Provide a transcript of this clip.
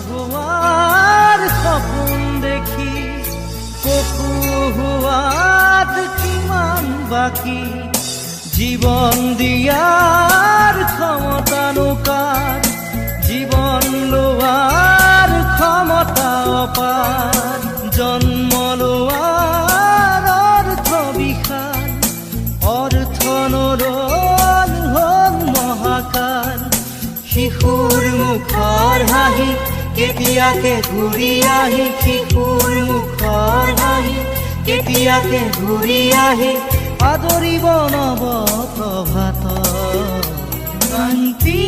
হোৱাৰ সপোন দেখি পশু হোৱাত কিমান বাকী? জীৱন দিয়াৰ ক্ষমতা কাৰ, জীৱন লোৱাৰ ক্ষমতা অপাৰ। জন্ম লোৱাৰ অৰ্থ বিশাল, অৰ্থ নৰল হ'ল মহাকাল। শিশুৰ মুখৰ হাঁহি কেতিয়াকে ঘূৰি আহি, শিশুৰ মুখৰ হাঁহি কেতিয়াকে ঘূৰি আহি আদৰিব নৱ প্ৰভাত। ক্ৰান্তি।